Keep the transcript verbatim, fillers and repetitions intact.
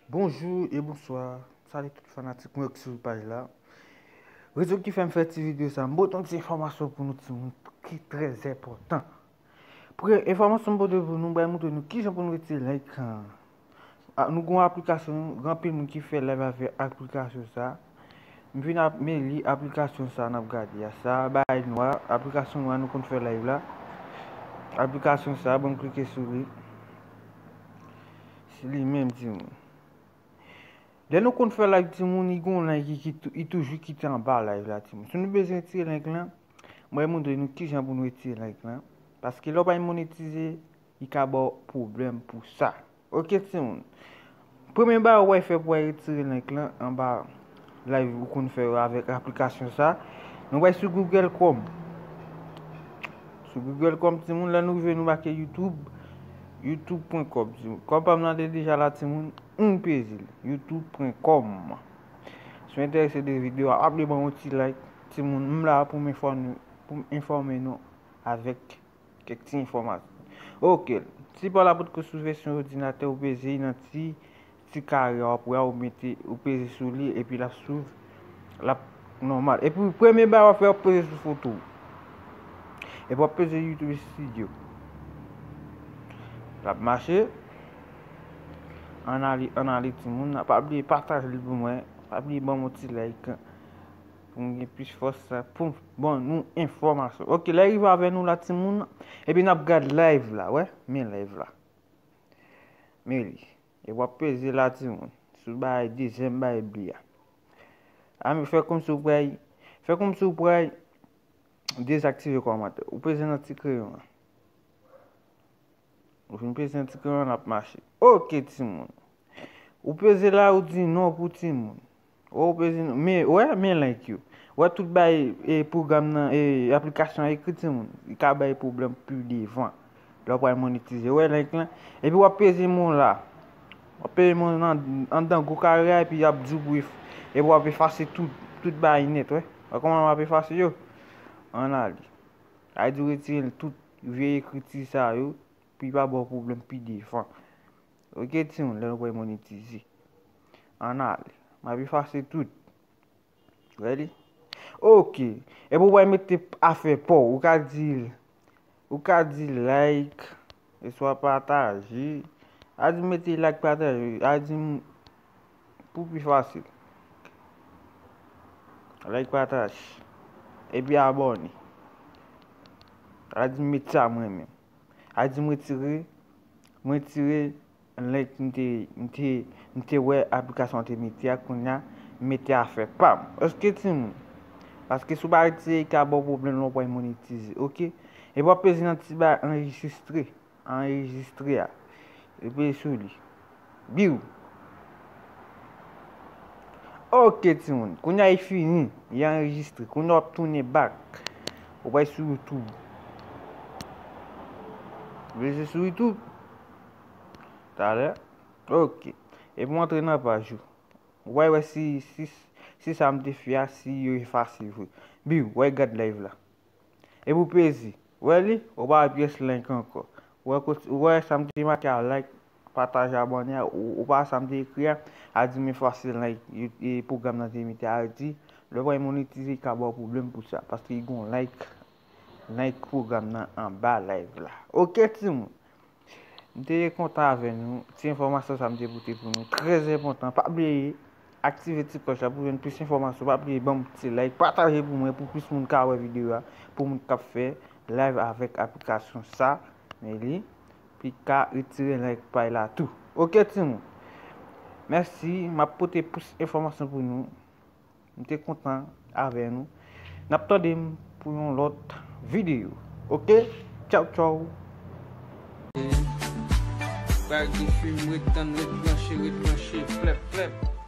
Bonjou e bonswa. Salut tout fanatik mwen ki sou paj la. Rezon ki fè m fè ti videyo sa, m pote yon ti enfòmasyon pou nou timoun ki trè enpòtan. Premye enfòmasyon m pote pou nou, m pral montre nou kijan pou nou retire like. A, nou gon aplikasyon, gen anpil moun ki fè live avèk aplikasyon sa. M vin ap, men li aplikasyon sa n ap gade a. Sa bay nwa, aplikasyon nwa nou konn fè live la. Aplikasyon sa, bon, klike sou li. Se li menm, timoun. Lè nou konn fè live, timoun, li gon link ki, ki tou-, li toujou kite anba live la, timoun. Si nou bezwen retire link lan, mwen montre nou kijan pou nou retire link lan. Paske lè w pa monetize, li ka ba w pwoblèm pou sa. Oke, timoun. Premye bagay w pral fè pou w retire link lan anba live ou konn fè yo avèk aplikasyon sa, nou pral sou Google Chrome. Sou Google Chrome, timoun, lè nou rive, nou make YouTube, youtube pwen com, timoun. Kòm pa m nan te deja la, timoun, m peze l, youtube pwen com. Si w enterese de videyo a, pa bliye ban yon ti like, timoun, m la pou m enfòme, pou m enfòme nou avèk kèk ti enfòmasyon. Oke, si pa w la potko sou vèsyon òdinatè, ou peze nan ti, ti kare a, w ap wè a, ou mete, ou peze sou li, epi l ap s'ouvri, l ap nòmal. Epi premye bagay w ap fè, w ap peze sou foto. Epi w ap peze YouTube Studio. L ap mache. Ann ale, ann ale, timoun. Pa bliye pataje l pou mwen. Pa bliye ban m yon ti like. Pou m gen plis fòs pou m ban nou enfòmasyon. Oke, lè rive avè nou la, timoun, epi n ap gad live la, wè, men live la. Men li. E w ap peze la, timoun. Sou bagay dezyèm bagay bli a. A, men fè kòmsi w pral, fè kòmsi w pral dezaktive kòmantè. Ou peze nan ti kreyon an. Ou fin peze nan ti kreyon an, l ap mache. Oke, timoun. Ou peze la, ou di non pou timoun. Ou peze non. Men, wè, men link yo. Wè tout bay, e, pwogram nan, e, aplikasyon an ekri, timoun. Li ka bay pwoblèm pi devan. Lè w pral monetize. Wè link lan. Epi w ap peze mo la. W ap peze mo nan, anndan gwo kare a, epi y ap di w pou ef-, epi w ap efase tout, tout bay nèt, wè. Wè kòman w ap efase yo? Ann ale. Sa vle di w retire tout vye ekriti sa yo, pou li pa ba w pwoblèm pi devan. Oke, timoun, lè nou pral monetize. Ann ale. M ap efase tout. Ready? Oke. Epi w pral mete afè pa w. Ou ka di, ou ka di like, e swa pataje. A di mete like, pataje. A di m, pou pi fasil. Like, pataje. Epi abòne. A di m mete sa mwen menm. A di m retire, m retire link m te, m te, m te wè aplikasyon an te mete a, kounye a, m mete afè pa m. Èske timoun? Paske si w pa retire, li ka ba w pwoblèm lè w pral monetize, oke? Epi w ap peze nan ti bagay anrejistre, anrejistre a. Epi sou li. Biw. Oke, timoun. Kounye a, li fini. Li anrejistre. Kounye a, w ap tounen back. Ou pral sou YouTube. Ou peze sou YouTube. Talè. Oke. Epi w antre nan paj ou. Ou pral wè si, si, si sa m te fè a, si yo efase vre. Biw, w al gad live la. Epi w peze. Wè li? Ou pa wè pyès link ankò. Ou wè kot-, ou wè sa m te make a like, pataje, abòne a, ou, ou pa wè sa m te ekri a, a di m efase link, e, pwogram nan te mete a di, lè w pral monetize, li ka ba w pwoblèm pou sa, paske li gon link, link pwogram nan anba live la. Oke, timoun. M te kontan avè nou. Ti enfòmasyon sa m te pote pou nou. Trè enpòtan. Pa bliye aktive ti klòch la pou jwenn plis enfòmasyon. Pa bliye ban m ti like. Pataje pou mwen, pou plis moun ka wè videyo a. Pou moun k ap fè live avèk aplikasyon sa. Men li, pou li ka retire link pa l la tou. Oke, timoun. Mèsi. M ap pote plis enfòmasyon pou nou. M te kontan avè nou. N ap tande m pou yon lòt videyo. Oke? Tchaw, tchaw. Bagay de fim, ret tann, ret branche, ret branche, flèp, flèp.